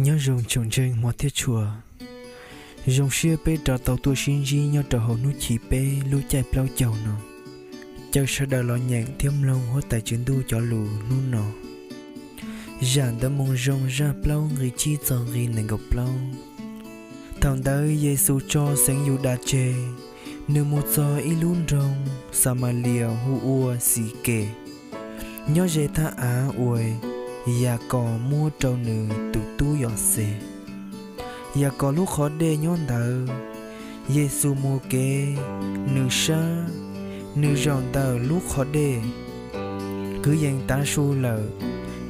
Nyob zoo tsoom ntseeg hmov thiab tshua, zoo siab peb rov tau tuaj sib ntsib nyob rau hauv hnub chiv peb lub caij plaub caug no. Caw sawv daws los nyeem thiab mloog Huab Tais Tswv Ntuj cov lus hnub no. Zam Ntawv Moo Zoo zaj plaub nqi tsib txog nqi nees nkaum plaub. Thaum ntawd Yexus tso xeev Yudas tseg, nws mus txog ib lub nroog Xamalias hu ua Xikes, nyob ze thaj av uas Yakos muab rau nws tus tub Yauxes. Yakos lub qhov dej nyob ntawd. Yexus mus kev, nws sab, nws zaum ntawm lub qhov dej. Kwv yees tav su lawm,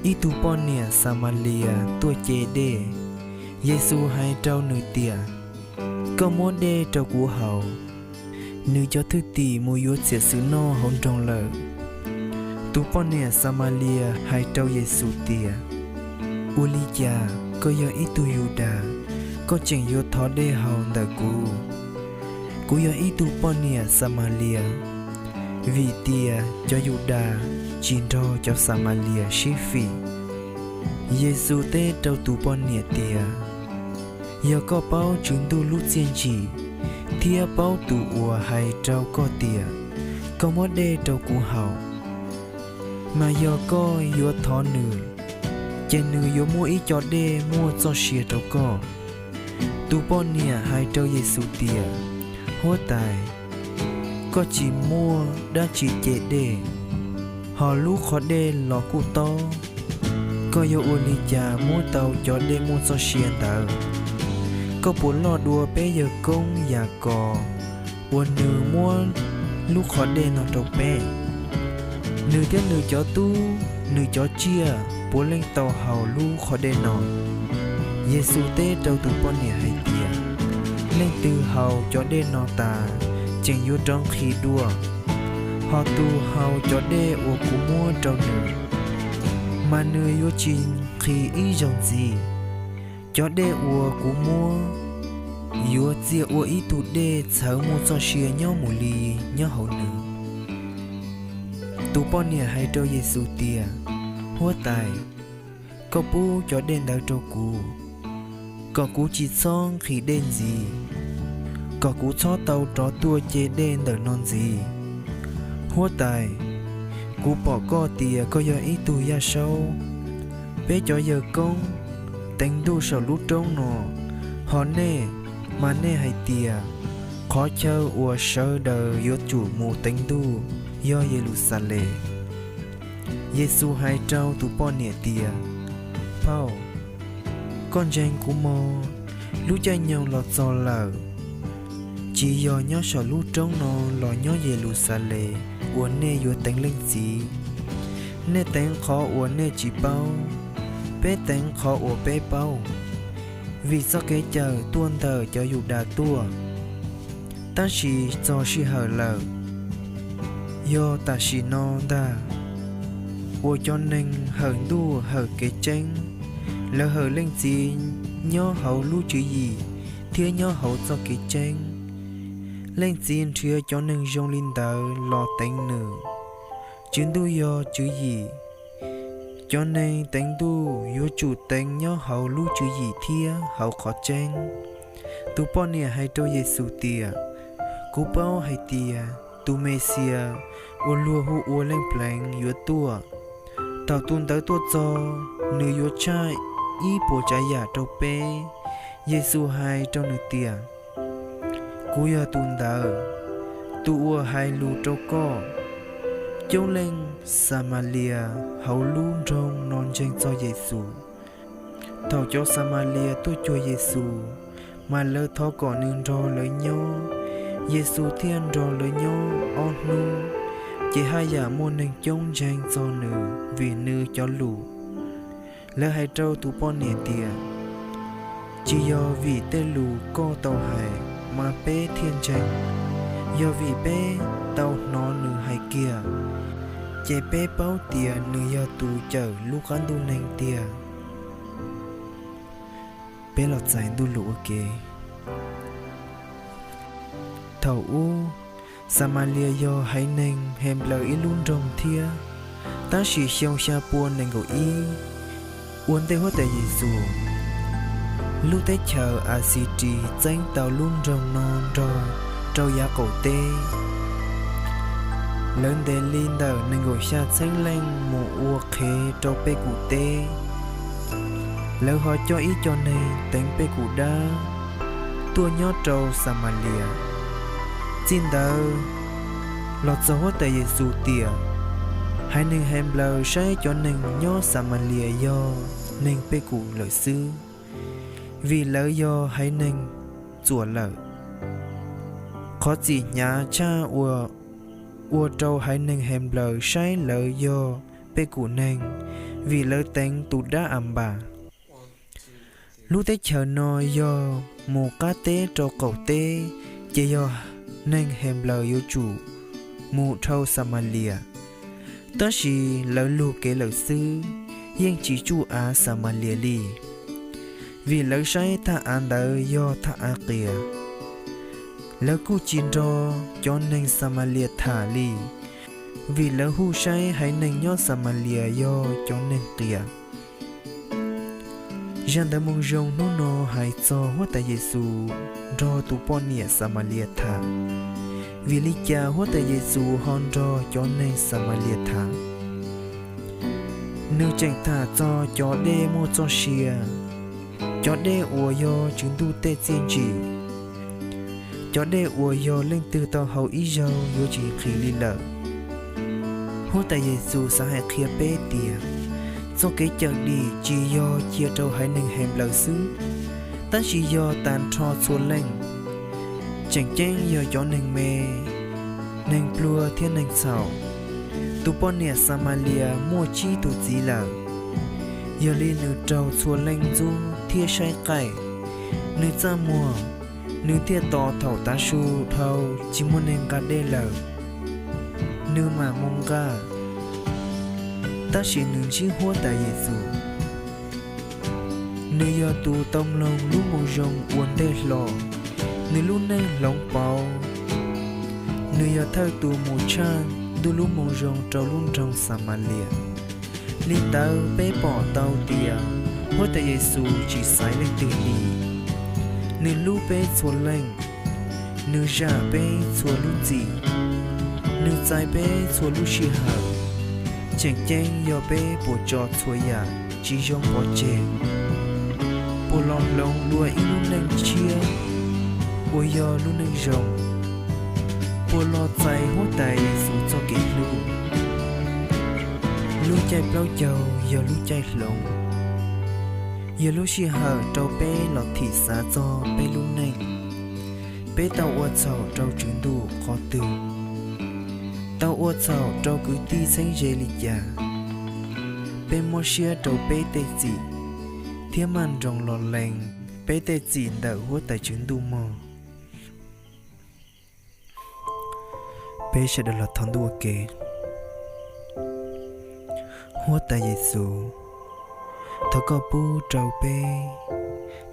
ib tug poj niam Xamalias tuaj ce dej. Yexus hais rau nws tias, Koj muab dej rau kuv haus. Nws cov thwj tim mus yuav txiam xws noj hauv nroog lawm. Tus poj niam Xamalias hais rau Yexus tias, Ua li cas koj yog ib tug Yudas, koj tseem yuav thov dej haus ntawm kuv? Kuv yog ib tug poj niam Xamalias. Vim tias cov Yudas tsis nrog cov Xamalias sib fim. Yexus teb rau tus poj niam tias, Yog koj paub Tswv Ntuj lub txiaj ntsim, thiab paub tus uas hais rau koj tias, Koj muab dej rau kuv haus, mas yog koj yuav thov nws, ces nws yuav muab ib co dej muaj txoj sia rau koj. Tus poj niam hais rau Yexus tias, Huab Tais, koj tsis muaj dab tsi ce dej, hos lub qhov dej los kuj tob. Koj yuav ua li cas muab tau cov dej muaj txoj sia ntawd? Koj puas loj dua peb yawg koob Yakos uas nws muab lub qhov dej no rau peb? Nws thiab nws cov tub, nws cov tsiaj puav leej tau haus lub qhov dej no. Yexus teb rau tus poj niam hais tias, Leej twg haus cov dej no tas tseem yuav rov nqhis dua, hos tus haus cov dej uas kuv muab rau nws, mas nws yuav tsis nqhis ib zaug ntxiv. Cov dej uas kuv muab yuav txia ua ib tug dej txhawv muaj txoj sia nyob mus li nyob hauv nws. Tus poj niam hais rau Yexus tias, Huab Tais, koj pub cov dej ntawd rau kuv, kom kuv tsis txhob nqhis dej ntxiv, kom kuv txhob tau rov tuaj ce dej ntawm no ntxiv. Huab Tais, kuv pom koj tias koj yog ib tug yaj saub. Peb cov yawg koob teev Ntuj saum lub roob no, hos nej mas nej hais tias qhov chaw uas sawv daws yuav tsum mus teev Ntuj yog Yeluxalees. Yexus hais rau tus poj niam tias, Phauj, koj ntseeg kuv mog, lub caij nyoog los txog lawm, tsis yog nyob saum lub roob no los nyob Yeluxalees uas nej yuav teev Leej Txiv. Nej teev qhov uas nej tsis paub, peb teev qhov uas peb paub, vim txoj kev cawm tuaj ntawm cov Yudas tuaj. Tab sis txog sij hawm lawm, yog tam sim no ntag, uas cov neeg hawm Ntuj hawm kev tseeb, lawv hawm Leej Txiv nyob hauv lub tswv yim thiab nyob hauv txoj kev tseeb. Leej Txiv nrhiav cov neeg zoo li ntawd los teev nws. Tswv Ntuj yog tswv yim. Cov neeg teev Ntuj yuav tsum teev nyob hauv lub tswv yim thiab hauv qhov tseeb. Tus poj niam hais rau Yexus tias, Kuv paub hais tias tus Mexiyas uas luag hu ua Leej Pleev yuav tuaj. Thaum tus ntawd tuaj txog, nws yuav tshaj ib puas tsav yam rau peb. Yexus hais rau nws tias, Kuv yog tus ntawd, tus uas hais lus rau koj. Coob leej Xamalias hauv lub nroog no ntseeg txog Yexus. Thaum cov Xamalias tuaj cuag Yexus, mas lawv thov kom nws nrog lawv nyob. Yexus thiaj nrog lawv nyob ob hnub, ces haj yam muaj neeg coob ntseeg txog nws vim nws cov lus. Lawv hais rau tus poj niam tias, Tsis yog vim tej lus koj tau hais mas peb thiaj ntseeg, yog vim peb tau hnov nws hais kiag, ces peb paub tias nws yog tus cawm lub qab ntuj neeg tiag. Peb los txais ntuj lus ua ke. Thaum ub, Xamalias yog haiv neeg Henplawv ib lub nroog thiab. Tab sis xyoo xya pua nees nkaum ib ua ntej Huab Tais Yexus, Lub teb chaws As Xis Ris txeeb tau lub nroog no nrog rau yav qaum teb. Lawv ntes li ntawm nees nkaum xya txheeb leej mus ua qhev rau pej kum teb. Lawv ho coj ib co neeg teev pej kum dab tuaj nyob rau Xas Mas Lias. Txij ntawd los txog Huab Tais Yes Xus tiam, haiv neeg Hes Nplaws saib cov neeg nyob Xas Mas Lias yog neeg pej kum lawm xwb, vim lawv yog haiv neeg txuam lawm. Qhov txim hnyav tshaj uas ua rau haiv neeg Hes Nplaws saib lawv yog pej kum neeg, vim lawv teev tus dab As Npas. Lub teb chaws no yog mus qab teb rau qaum teb, ces yog neeg Hes Nplaws yuav tsum mus dhau Xas Mas Lias. Tab sis lawv lug kev lawm xwb, yeej tsis tsuj av Xas Mas Lias li, vim lawv saib thaj av ntawd yog thaj av qias. Lawv kuj tsis nrog cov neeg Xas Mas Lias tham li, vim lawv hu saib haiv neeg nyob Xas Mas Lias yog cov neeg qias. Zaj ntawv Moo Zoo hnub no hais txog Huab Tais Yes Xus nrog tus poj niam Xas Mas Lias tham, vim li cas Huab Tais Yes Xus ho nrog cov neeg Xas Mas Lias tham? Nws tseem tham txog cov dej muaj txoj sia, cov dej uas yog Tswv Ntuj tej txiaj ntsim, cov dej uas yog leej twg tau haus ib zaug yuav tsis nqhis li lawm. Huab Tais Yes Xus xav hais qhia peb tias txoj kev cawm dim tsis yog cia rau haiv neeg Hes Nplaws xwb, tab sis yog tag nrho txhua leej, tseem ceeb yog cov neeg me, neeg pluag thiab neeg txhaum. Tus poj niam Xas Mas Lias muaj tsib tug txiv lawm, yog li nws raug txhua leej ntxub thiab saib qaij. Nws txaj muag, nws thiaj tos thaum tav su dhau tsis muaj neeg nqa dej lawm, nws mam mus nqa. Tab sis nws ntsib Huab Tais Yes Xus, nws yog tus tau mloog lub Moo Zoo ua ntej hlo, nws lub neej hloov pauv. Nws yog thawj tus mus tshaj Ntuj lub Moo Zoo rau lub nroog Xas Mas Lias. Li ntawd peb pom tau tias Huab Tais Yes Xus tsis xaiv leej twg li. Nws hlub peb txhua leej, nws zam peb txhua lub txim, nws txais peb txhua lub sij hawm. Tseem ceeb yog peb puas tso txhua yam tsis zoo pov tseg, puas los hloov dua ib lub neej tshiab uas yog lub neej zoo, puas los txais Huab Tais Yes Xus txoj kev hlub. Lub caij plaub caug yog lub caij hloov, yog lub sij hawm rau peb los thim xav txog peb lub neej. Peb tau ua txhaum rau Tswv Ntuj qhov twg? Tau ua txhaum rau kwv tij txheeb ze li cas? Peb muab siab rau peb tej txim thiab maj nroos los lees peb tej txim ntawm Huab Tais Tswv Ntuj mog. Peb sawv daws los thov ntuj ua ke. Huab Tais Yes Xus, thov koj pub rau peb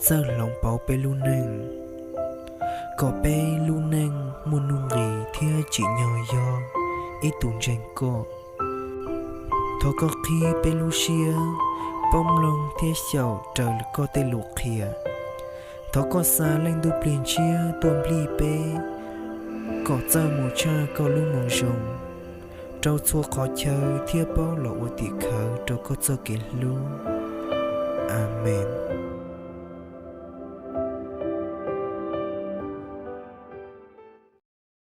txawj hloov pauv peb lub neej, kom peb lub neej muaj nuj nqis thiab tsim nyog yog ib tug ntseeg koj. Thov koj qhib peb lub siab paub mloog thiab xyaum raws koj tej lus qhia. Thov koj xa Leej Ntuj Plig Ntshiab tuaj nplij peb kom txawj mus tshaj koj lub Moo Zoo rau txhua qhov chaw thiab paub los ua tim khawv rau koj txoj kev hlub. Amees.